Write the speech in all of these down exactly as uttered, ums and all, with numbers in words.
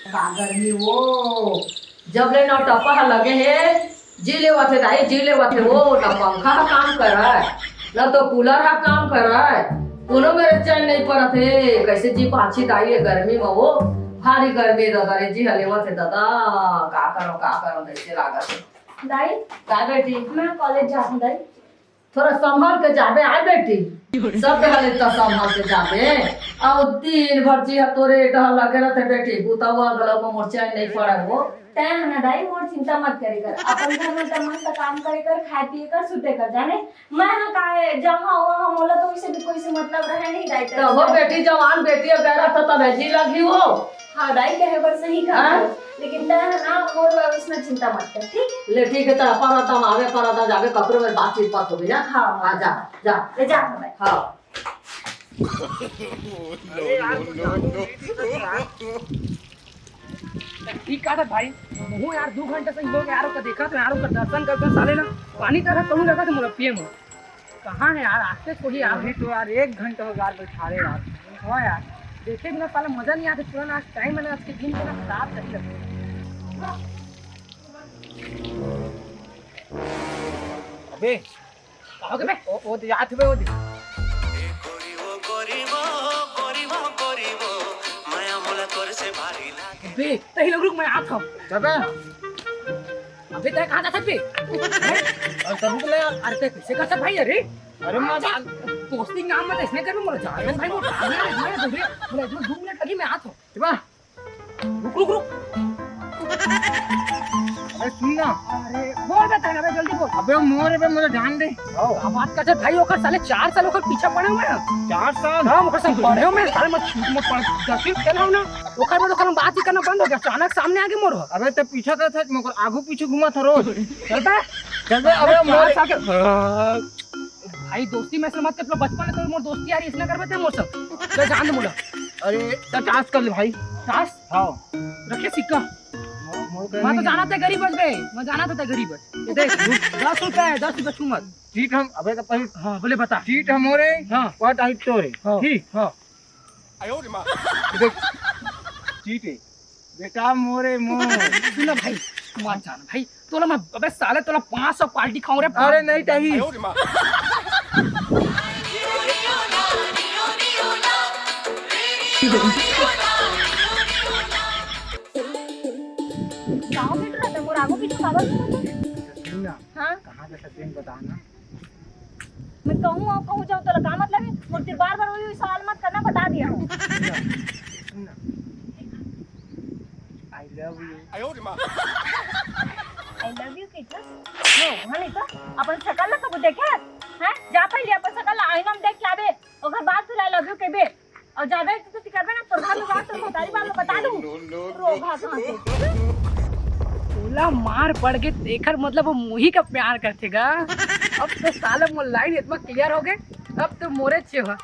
का गर्मी वो, जब ले नौटप्पा ह लगे हे, जी लेवत हे दाई, जी लेवत हे वो। ना पंखा ह काम करय, ना तो कूलर ह काम करय, कोनो मेर चैन नइ परत हे। कइसे जी पाछी दाई, ये गर्मी म वो, भारी गर्मी हे ददा रे, जी ह लेवत हे ददा। का करो, का करो, कइसे लागत हे। दाई, का बेटी? मैं कॉलेज जात हूँ दाई। थोड़ा संभल के जाबे, आय बेटी, सब डहर इतना संभल के जाबे। अउ दिन भर जी ह तोरे डहर लगे रहिथे बेटी, बुता हुआ गलऊ म मोर चैन नइ पड़य वो। तैं ह ना दाई, मोर चिंता मत करे कर, अपन घर में त मस्त काम करे कर, खाए पिए कर, सुते कर, जाने। मैं ह काय, जहाँ वहाँ मोला तो वैसे भी कोई से मतलब रहे नहीं दाई, तब वो बेटी, जवान बेटी अगर रहता तब जी लगी हो। हाँ दाई, कहे बर सही कहा हाँ? हो, लेकिन तैं ह ना मोर बर उसना चिंता मत कर, ठीक है? ले ठीक है, त अपन रहता हम आवे, अपन रहता जावे, कपड़ों में बातचीत बात होगी ना। हाँ, हाँ, जा, जा। ले जा, हाँ भाई। हाँ। ठीक कहा था भाई, मुँह यार, दू घंटा से लोग यार ओकर देखा तो यार, ओकर दर्शन करते साले ना, पानी तरह कहूँ लगा तो मोला पिए में। कहाँ है यार, आते थोड़ी यार। अभी तो यार एक घंटा हो गया यार, बैठा रहे यार। हाँ यार, देखे बिना साला मजा नहीं आते, पूरा ना आज टाइम है ना, आज के दिन के ना खराब कर दिया। अबे, कहाँ गए बे? ओ, ओ, तो याद है बे, ओ दे। बे, तही लोग रुक, मैं आता हूँ। अबे, अबे, तैं कहाँ जाथस बे? हैं? अरे, तब रुक ले यार। अरे, तैं कइसे करथस भाई? अरे, अरे, मैं अरे, जान- दोस्ती के नाम में तो इसने कर, मोला जान दे भाई, मोला जान दे, मैं बोल रही हूँ, मोला एक दो मिनट लगी, मैं आता हूँ। रुक, रुक, रुक। अरे, सुन ना। अरे, बोल बे, तैं ना बे, जल्दी बोल। अबे, मोर बे, मोला जान दे। का बात करथस भाई, ओकर साले चार साल ओकर पीछे पड़े हँव मैं। चार साल? हाँ, ओकर साले पड़े हँव मैं, साले मैं छूट में पड़, दसवीं फेल हँव ना। ओकर बाद ओकर हम बात ही करना बंद हो गया, अचानक सामने आगे मोर। अबे, तैं पीछे करथस, मैं ओकर आगू पीछे घूमत हँव रोज। चल बे। चल बे, अबे, अबे, चार मोर साल के, भाई, दोस्ती में से मत कर, बचपन में तो मोर दोस्ती यारी इसने करबे तैं मोर सब। चल, जान दे मोला। अरे, त टास कर ले भाई। टास? हाँ। रखे सिक्का। मोर, मोर कर मैं तो नहीं। जानत हँव गरीब हस बे, मैं जानत हँव गरीब हस। ये देख, दस रुपया है, दस रुपया छू मत। चीट हम, अबे तो पहले हाँ, बोले बता। चीट ह मोरे, हाँ। पट आई तोरे। हाँ, ठीक? हाँ। देख, चीट है। बेटा मोरे मोर। सुन ना भाई, मत जान भाई, तोला मैं, अबे साले तोला पाँच सौ पार्टी खाऊं रे। अरे नहीं चाहिए। गाँव में तो रहता, मोर आगू पीछे काबर घूमत है? सुन ना, हाँ? कहाँ का सत्य बता ना। मैं कहूँ अउ कहूँ जाऊँ, तोला का मतलब है? मोर तीर बार बार वही, वही सवाल मत करना, बता दिया हूँ। सुन ना, I love you। I love you कहिथस? लो, हाँ नहीं तो, अपन सकल ला कबू देखे? हैं? जा पहले अपन सकल ला आईना में देख के आबे, ओकर बाद फिर I love you कहिबे। अउ जाबे तो तू करबे ना, तोर घर में बात, तोर महतारी बात में बता दूँ। रोगहा कहाँ से? तोला मार पड़ गे, तेखर मतलब वो मुही का प्यार करथे गा। अब तो साला मोर लाइन इतना क्लियर हो गे, अब तो मोरे छे हो।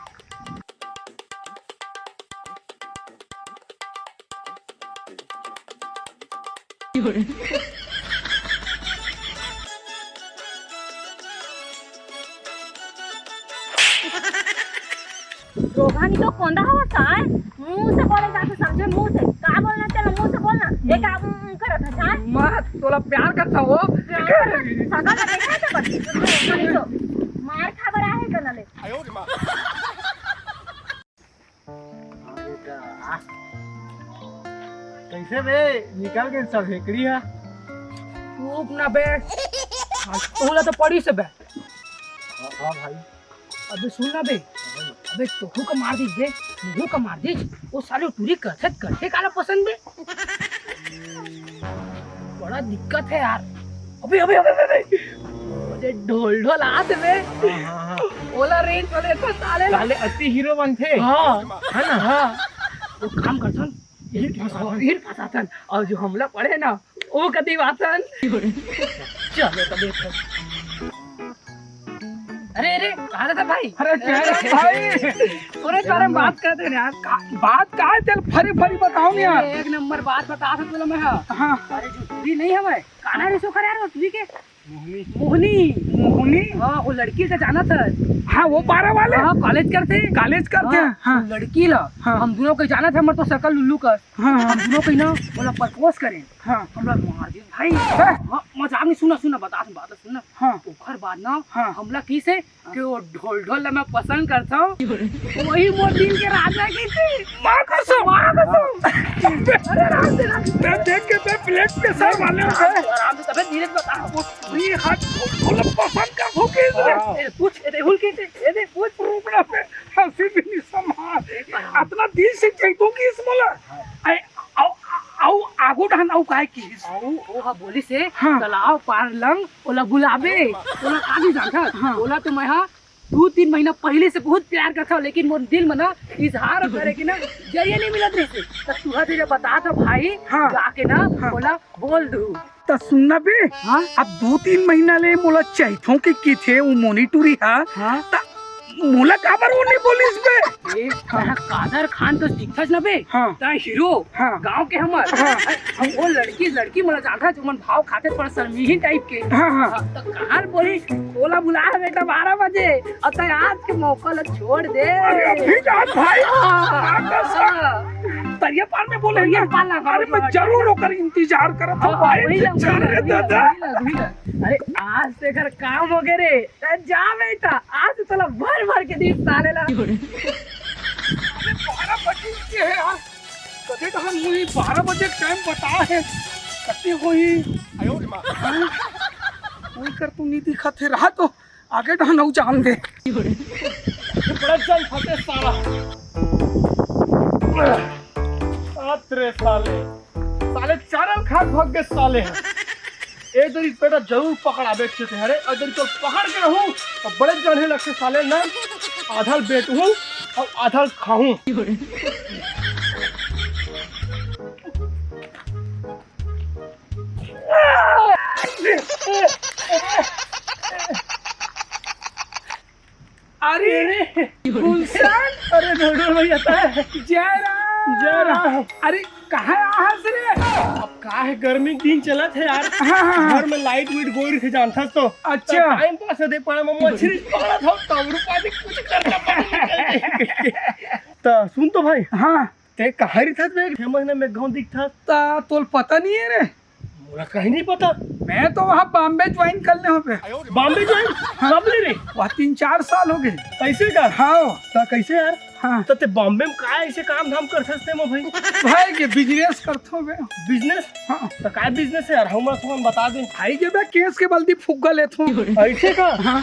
रोगहा नहीं तो कोंदा हवा साय, मुंह से बोले जाथे समझे, मुंह से। का बोलना तेला, मुंह से बोलना। एक आप, उम, उम, करत है, हाँ? मैं तोला प्यार करता हूँ। प्यार करत है। सगा लगे है तो बस, रोगहा नहीं तो। मार खा बर आहे कना ले। हाँ बेटा, आ। कैसे बे, निकल गए सब हेकड़ी है? चुप ना बे। आज तोला तो पड़ी से बे। हाँ, हाँ भाई। अबे सुन ना बे। हाँ भाई। अबे तोहू का मार दीस बे, मुहू का मार दीस। वो साले टूरी करथे, करथे काला पसंद बे। बड़ा दिक्कत है यार। अबे, अबे, अबे, अबे, अबे। अरे ढोल ढोल आत बे। हाँ, हाँ, हाँ। ओला रेंज वाले तो साले ला। साले अति हीरो बनथे। हाँ। है ना? हाँ। वो काम करथन। ईंट फंसाथन। ईंट फंसाथन। और जो हमला पड़े ना, वो कदी बातन। चलो तो देखो। अरे, अरे, कहाँ था भाई? अरे, क्या रे भाई? पूरे बारे में बात करते हैं यार। का, बात का है? चल, फरी फरी बताओ ना यार। अरे, एक नंबर बात बता सकते मैं। हाँ। हाँ। अरे, जो टूरी नहीं है भाई, का नाम रहिस ओकर यार, वो टुरी के? मोहनी। मोहनी। मोहनी? हाँ, वो लड़की का जानत हस। हाँ, वो बारह वाले? हाँ, कॉलेज करथे। कॉलेज करथे, हाँ, हाँ। वो लड़की ला। हाँ। हम दूनों के जानत हस, हमर तो सकल उल्लू कस। हाँ, हाँ। हम दूनों के ना, ओला प्रपोज करेन। हाँ। हमला मार दिस भाई। हाँ। हाँ, मजाक नहीं, सुना, सुना, बतात हँव, बात सुन ना। हाँ। ओकर बाद ना, हाँ। हमला कहिस हे कि वो ढोल ढोल ला मैं पसंद करथँव, वही मोर दिल के राजा हे कहिथे। माँ कसम। माँ कसम। अरे राम से राम। मैं देख के मैं blood pressure वाले हो गए। आराम से, तबे धीरे से बता। वो टुरी हा ढोल ढोल ला पसंद करथँव कहिस हे। हाँ। ए, पूछ, ए, दे, हुल कहिथे, ए, दे, पूछ। रुक ना बे, हँसी भी नहीं समात हे। हाँ। अतना दिल से कहिथँव कहिस मोला। हाँ। अउ, अउ, अउ आगू डहन अउ काय कहिस? अउ, ओ हा बोलिस हे, हाँ। तालाब पार लंग ओला बुलाबे, ओला का भी जानथस? हाँ। ओला तो मैं हा दू तीन महीना पहले से बहुत प्यार करथँव, लेकिन मोर दिल में ना इजहार करे के ना जरिया नहीं मिलत रहिस हे। त तुँहर जरिया बता तो भाई, हाँ। जाके ना हाँ। ओला बोल दू। त सुन ना बे, हाँ? अब दू तीन महीना ले मोला चाहिथँव कहिथे वो मोहनी टुरी हा, हाँ? त मोला काबर वो नहीं बोलिस बे? ए, हाँ। कादर खान तो दिखथस ना बे, हाँ। तैं हीरो, हाँ। गाँव के हमर। हाँ। अब वो लड़की, लड़की मोला जानथस, जो मन भाव खाथे थोड़ा शर्मीही type के। हाँ, हाँ। हाँ, त कहाँ बोली, ओला बुला बेटा बारह बजे, अउ तैं आज के मौका ला छोड़ दे। अरे अभी जा भाई। हाँ। हाँ। तरिया पार में बोले तरिया ना। पार लगा अरे मैं जरूर ओकर इंतजार करत हँव हाँ, भाई। वही ना, वही ना, चल रे वही ना, दादा। वही ना, वही ना। अरे आज तो एकर काम हो गए रे। ए, जा बेटा, आज तो तोला भर भर के दीस साले ला। अरे बारह बजे के हे यार, कते डहन होही? बारह बजे के टाइम बता हे, कते होही? हाँ? कोई कर तो नहीं दिखत हे, रहा तो आगे डहन अउ जान दे। बड़ा जल फंसे साला। अत रे साले, साले चारा ल खात भग गे साले। ए दरी बेटा जरूर पकड़ाबे के चलते, अरे ए दरी तो पकड़ के रहूं, अउ बड़े जाने लगथे साले ना, आधा ल बेचहूं अउ आधा ल खाहूं। अरे, अरे, गुलशन। अरे, ढोल ढोल भैया, ता है। जय राम। जय राम। अरे, कहाँ आहस रे? अब का है, गर्मी के दिन चलत है यार। हाँ, हाँ, हाँ। घर में लाइट वाइट गोई रहिथे, जानथस तो। अच्छा। तो टाइम पास दे पाए, मैं मछली पकड़त हूँ, तब रुपा दे कुछ करना पड़े। तो सुन तो भाई। हाँ। ते कहाँ रहिथस बे? छह महीना में गाँव दिखथस। ता तोल पता नहीं है रे। मोला कहीं नहीं पता। मैं तो वहाँ बॉम्बे ज्वाइन कर ले हूँ बे। बॉम्बे ज्वाइन? हाँ। कब ले रे? वह तीन चार साल हो गए। ऐसे का? हाँ। तो कैसे यार? हाँ। तो ते बॉम्बे में का ऐसे काम धाम करथस ते में भाई? भाई के बिजनेस करथो बे। बिजनेस? हाँ। तो काय बिजनेस है यार? हमर सुमन बता दे। भाई के बे केस के बल्दी फुग्गा लेथो। ऐसे का? हाँ।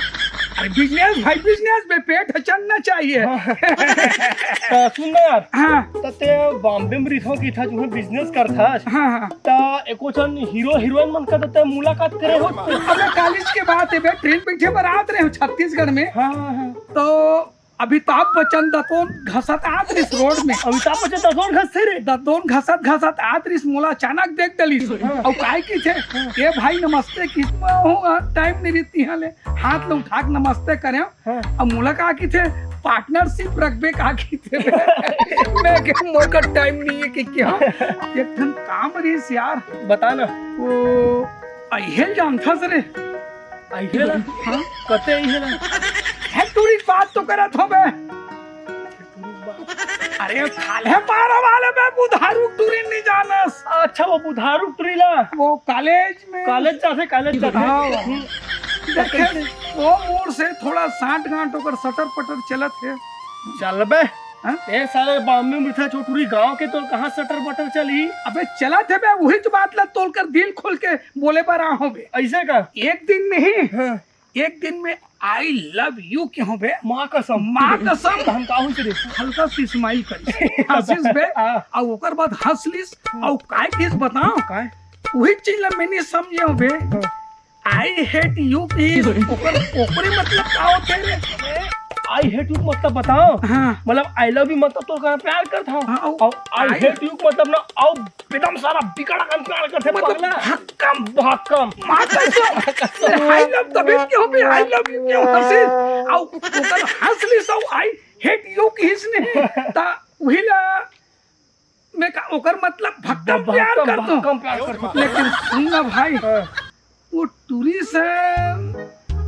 अरे बिजनेस भाई, बिजनेस बे, पेट चलना चाहिए। हाँ। तो सुन ना यार। हाँ। तो ते बॉम्बे में रहिथो कि था जो है बिजनेस करथस। हाँ, हाँ। तो एको झन हीरो हीरोइन मन का तो ते मुलाकात करे हो? अबे कॉलेज के बात है बे, ट्रेन बैठे बर आत रहे हो छत्तीसगढ़ में। हाँ, हाँ, हाँ। तो अमिताभ बच्चन दतोन घसत आत रिस रोड में। अमिताभ बच्चन दतोन घसथे रे? दतोन घसत घसत आत रिस, मोला अचानक देख डलिस। हाँ। अउ काय कहिथे, हाँ। "ए भाई नमस्ते," कहिस, मैं हूँ, टाइम नहीं रहिस तिहाँ ले, हाथ ल उठा के नमस्ते करेंव। हाँ। अब मोला का कहिथे, पार्टनरशिप रखबे का कहिथे। मैं कहेंव मोर कर टाइम नहीं है कि क्या। एक ठन काम रहिस यार। बता ना। वो अइहेल जानथस रे। अइहेल? हाँ? कते अइहेल? है टुरी के बात तो करत हँव बे। अरे खाल्हे पारा वाले बे बुधारू टुरी नहीं जानस। अच्छा, वो बुधारू टुरी ला। वो कॉलेज में। कॉलेज जाथे, कॉलेज जाथे। हाँ। हम्म। देखे, वो मोड़ से थोड़ा सांठ गांठ ओकर सटर पटर चलत हे। चल बे। हाँ? ए साले बॉम्बे में रहिथस, टुरी गांव के, तोर कहाँ सटर पटर चलही? अबे चलत हे बे, वही तो बात ला तोल कर दिल खोल के बोले बर आए हँव बे। ऐसे का? एक दिन नहीं, हाँ। एक दिन में I love you कहेंव बे। माँ कसम। माँ कसम। हम का होइस रे? हल्का सी smile करिस। हँसिस बे। हाँ। अउ ओकर बाद हँस लिस। अउ काय कहिस बताओ? काय? वही चीज ला मैं नहीं समझेंव बे। हाँ। I hate you कहिस। ओकर, ओकरे मतलब का होथे रे? I hate you मतलब बताओ। हाँ। मतलब I love you मतलब तोर करा प्यार करत हँव। हाँ, अउ, अउ I I hate you मतलब ना, अउ एकदम सारा बिकट अकन प्यार करथे मतलब पगला। भक्कम। भक्कम। माँ कसम। I love तभी क्यों बे, I love you क्यों हँसिस? अउ ओकर हँस लिस अउ I hate you कहिस नहीं। ता उही ला मैं का, ओकर मतलब भक्कम ब-, प्यार भक्कम, करथों। भक्कम प्यार करथों। लेकिन सुन ना भाई, हाँ। वो टूरी से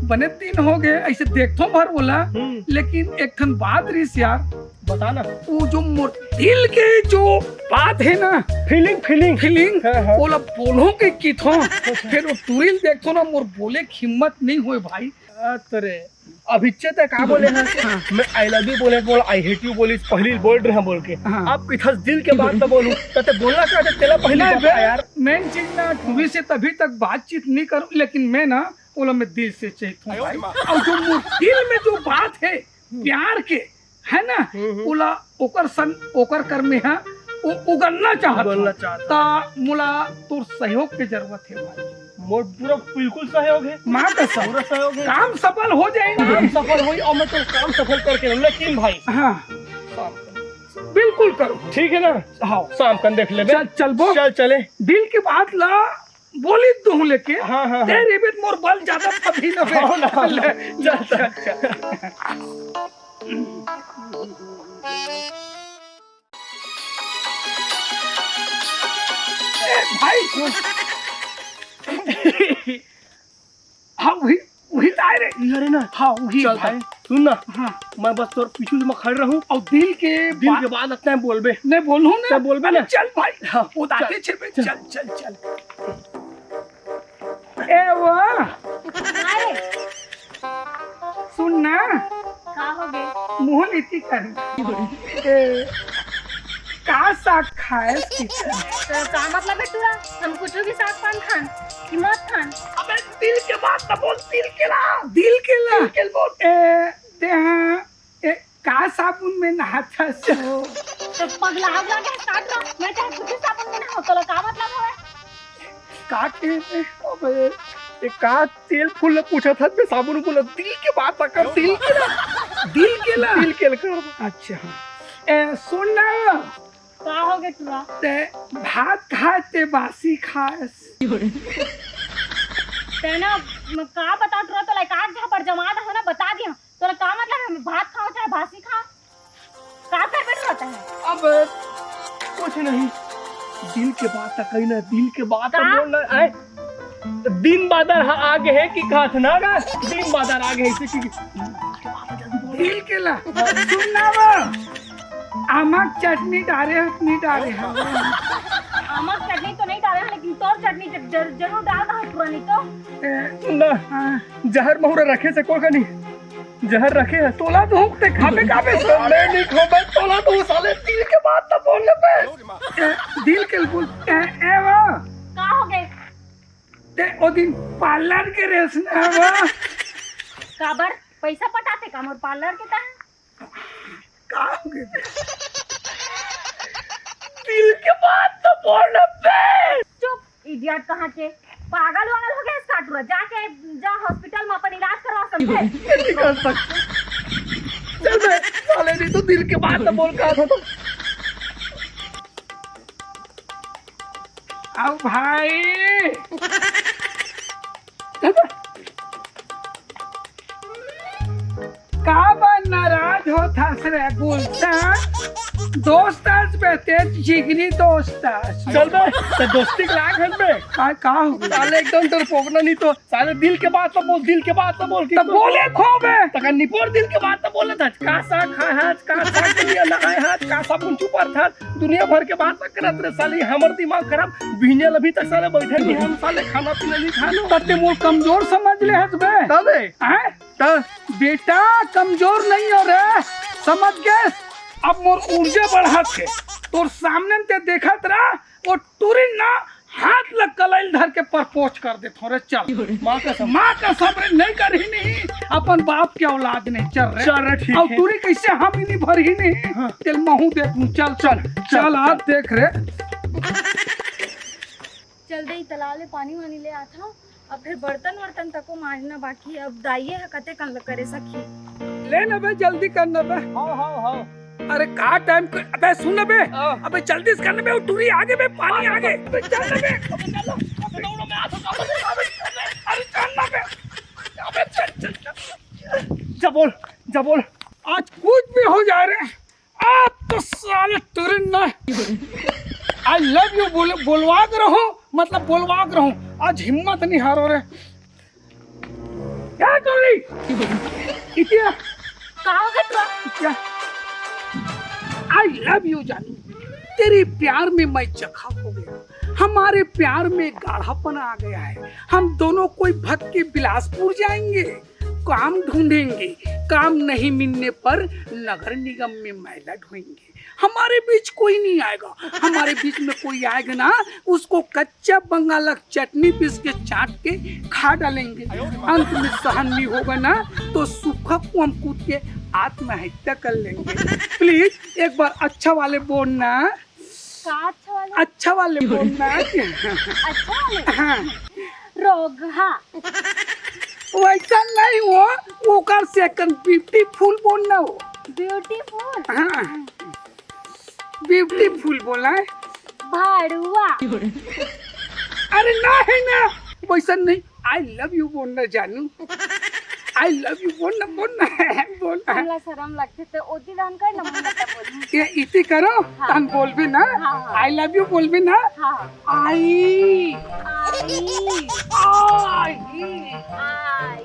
बने दिन हो गए, ऐसे देखथों भर बोला, हम्म। लेकिन एक ठन बात रहिस यार। बता ना। वो जो मोर दिल के जो बात है ना, feeling, feeling। Feeling, हाँ, हाँ। ओला बोलहूं के किथों, अच्छा। फिर वो टूरी ल देखथों ना, मोर बोले के हिम्मत नहीं होए भाई। अ, तोरे अभिच्चे तक का बोले हैं? हाँ। मैं I love you बोले, बोल I hate you बोलिस, पहली बोल रहे हैं बोल के। हाँ। अब किथस दिल के बात तो बोलूं, तो ते बोलना चाहते, तेला पहली नहीं, बता मैं, यार। Main चीज ना, टूरी से तभी तक बातचीत नहीं करूं, लेकिन मैं ना, ओला मैं दिल से चाहता हूँ भाई। और जो मोर दिल में जो बात है, प्यार के, है ना, हम्म, हम्म। ओला ओकर सन, ओकर कर में है, वो उगलना चाहत उगलना हूँ। चाहत। ता मोला तोर सहयोग के जरूरत है भाई। मोर पूरा बिल्कुल सहयोग है। माँ कसम। पूरा सहयोग है। काम सफल हो जाए ना। काम सफल होई और मैं तो काम सफल करके रहूं। लेकिन भाई, हाँ। काम करो। बिल्कुल करो। ठीक है ना? हाँ। शाम कन देख लेबे। चल, चल बोल। चल, चले। दिल की बात ला बोली दूं लेके। हाँ, हाँ, हाँ। तेरे बीच मोर बल ज्यादा तभी न बे। हाँ ना। ले, चल, चल, चल। ए, भाई। हाँ, वही, वही तो आए रे। ये रे ना। हाँ, वही चल भाई। भाई, सुन ना। हाँ। मैं बस तोर पीछू से मैं खड़े रहूं। और दिल के दिल बा-, के बात अतना बोलबे। नहीं बोलूं ना। तो बोलबे अरे ना। चल भाई। हाँ, वो दाते चल। छे बे। चल। चल, चल, चल। ए वो। अरे। सुन ना। का हो गे? मुंह नीति कर। ए, का साग खाएस किचन? तो का मतलब है तोरा? हम कुछ भी साग पान खान कि मत खान? अबे दिल के बात तो बोल, दिल के ला। दिल के ला? दिल के बोल। ए, ते हाँ, ए, का साबुन में नहाथस हो? तो पगला उगला के साथ रहो, मैं चाहे कुछ साबुन में नहाओ, तोला का मतलब है? का के, अबे, ए, का तेल फूल पूछा था, मैं साबुन बोला, दिल के बात कर, दिल के ला, दिल के ला। दिल के ला कर। अच्छा, हाँ। ए, सुन ना, का हो गे तोला? ते भात खाए ते बासी खाएस। ते ना, म-, का बता तोला, तोला एक आध झापड़ जमा दे हो ना, बता दिया। तोला का मतलब है, भात खाओ चाहे बासी खाओ? का कर बैठ रहता है? अब कुछ नहीं, दिल के बात कही ना, दिल के बात का? बोल ना, आए। दिन बादर हा आगे है कि खात ना गा, दिन बादर आगे है, इसे की दिल के ला, सुन ना वो। आमक चटनी डाले हो कि नहीं डाले हो? आमक चटनी तो नहीं डाले हो, लेकिन तोर चटनी ज-, जर-, जरूर डाल रहा हूँ पूरा, नहीं तो। ए, सुन ना, हाँ। जहर महुरा रखे से कोई का नहीं, जहर रखे है। तोला तो हुक ते खाबे काबे से। मैं नहीं खाबे, तोला तो साले दिल के बात तो बोल ले बे। ए, दिल के बोल। ए, ए वो। का हो गए? ते ओ दिन पार्लर के रेस ना वो। काबर? पैसा पटाते का मोर पार्लर के ता? का हो गए? दिल के बात तो बोल ना बे। चुप, इडियट कहाँ के। पागल वागल हो गया इसका टूरा। जाके, जा हॉस्पिटल में अपन इलाज करवा समझे। नहीं कर सकते। चल बे, साले नहीं तो दिल के बात तो बोल का था तो। आओ भाई। का बा नाराज होत हस रे गुलशन? दोस्त हस बे, ते जिगरी दोस्त हस। चल बे, ते दोस्ती के लायक हस बे। का, का हो गया? साले एकदम डरपोकना नहीं तो, साले दिल के बात तो बोल, दिल के बात तो बोल। तो बोले खो बे। तका निपोर दिल के बात तो बोले था। का साग खाए हस, का साग दुनिया लगाए हस, का साबुन चुपर था, दुनिया भर के बात करत रे साले, हमर दिमाग खराब। बिहनिया ल अभी तक साले बैठे नहीं हम, साले खाना पीना नहीं खानो। तब ते मोर कमजोर समझ ले हस बे। तबे? हैं? त? बेटा, कमजोर नहीं हो रे, समझ गए? अब मोर ऊर्जा बढ़त हे। तोर सामने ते देखत रह, वो टूरी ना हाथ ल कलाई ल धर के प्रपोज कर देथों रे, चल। माँ कसम। माँ कसम रे, नहीं करही नहीं, अपन बाप के औलाद नहीं, चल रे। चल रे, ठीक अब हे। टूरी कैसे हामी नहीं भरही नहीं, हाँ। तेल महू देख लूं, चल, चल, चल, चल, चल, आज चल। देख रे। चल दे, तालाब ले पानी वानी ले आत हव। अब फिर बर्तन वर्तन तको मांजना बाकी, अब दाइये ह कते कन ल करे सखी। ले न बे, जल्दी कर न बे। हाँ, हाँ, हाँ। अरे का टाइम क-, अबे सुन न बे। हाँ। अबे जल्दी से कर न बे, वो टूरी आगे बे, पानी आगे। अबे चल न बे। अबे चल न। अबे दौड़ो, मैं आता हूँ। अबे चल न बे। अबे चल, चल, चल। जा बोल, जा बोल। आज कुछ भी हो जाए रे, आज तो साले टूरी ना आई लव यू बोल, बोलवा के रहूं, मतलब बोलवा के रहूं। आज हिम्मत नहीं हारो रे। क्या टोरी? क्या? का हो गया तोला? क्या? आई लव यू जानू, तेरे प्यार में मैं जख्म हो गया, हमारे प्यार में गाढ़ापन आ गया है। हम दोनों कोई भटके बिलासपुर जाएंगे, काम ढूंढेंगे, काम नहीं मिलने पर नगर निगम में मैला ढोएंगे। हमारे बीच कोई नहीं आएगा, हमारे बीच में कोई आएगा ना, उसको कच्चा बंगाला चटनी पीस के चाट के खा डालेंगे। अंत में सहन नहीं होगा ना, तो सूखा कुआं कूद के आत्महत्या कर लेंगे। प्लीज एक बार अच्छा वाले बोलना। का अच्छा वाले? अच्छा वाले बोलना। अच्छा वाले? हाँ। रोगहा। वैसा नहीं हो, ओकर सेकंड ब्यूटीफुल बोलना हो। ब्यूटीफुल? हाँ, ब्यूटीफुल बोला है। भाड़ुआ। अरे नहीं ना, वैसा नहीं। आई लव यू बोलना जानू। आई लव यू बोलना, बोलना है, बोलना है। हमला शरम लगथे, त ओती दान कर ना, मुंह ला बोलू। ये इति करो, हाँ। तहन बोलबे ना। हाँ, हाँ। आई लव यू बोलबे ना। हाँ। आई। आई। आई। आई।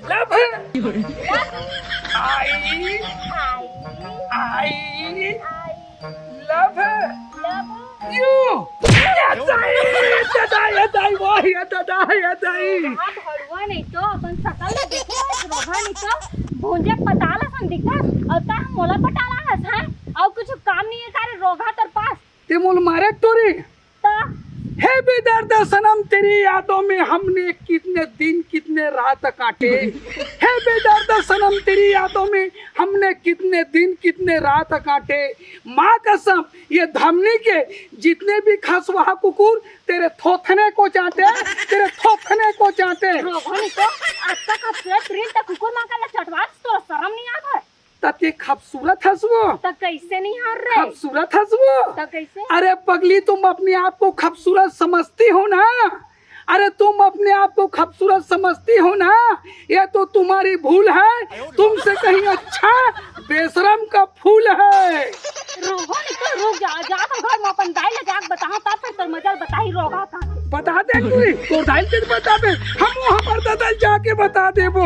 लव। लव। आई। आई। आई। आई। लव। लव। यू। ये दाई, ये दाई, ये दाई, वो, ये दादा, ये दाई। हाँ, भड़ुआ नहीं तो अपन सकल में देखे हस, रोगहा नहीं तो भूंजे पताल असन दिखत, अउ तैं मोला पटाला हस, हैं? अउ कुछ काम नहीं है का रे रोगहा तोर पास? ते मोल मारे टोरी। तो? हे बेदर्द सनम, तेरी यादों में हमने कितने दिन, कितने रात काटे। हे बेदर्द सनम, तेरी यादों में हमने कितने दिन, कितने रात काटे। माँ कसम, ये धमनी के जितने भी खसुआ कुकुर तेरे थोथने को चाटे, तेरे थोथने को चाटे। रोगहा नहीं तो, आज तक अब से प्रिंट कुकुर माँ का चटवार, तोला शरम नहीं आता है? त ते खूबसूरत हस वो। त कैसे नहीं हार रे? खूबसूरत हस वो। त कैसे? अरे पगली, तुम अपने आप को खूबसूरत समझती हो ना? अरे तुम अपने आप को खूबसूरत समझती हो ना? ये तो तुम्हारी भूल है, तुमसे कहीं अच्छा बेशरम का फूल है। रोगहा नहीं तो, रुक जा, जा तो घर में अपन दाई ले जाके बताओ, तब फिर तोर मजा बताही रोगहा का। बता दे तू, तोर दाई के बताबे, हम हमार दादा जाके बता देबो।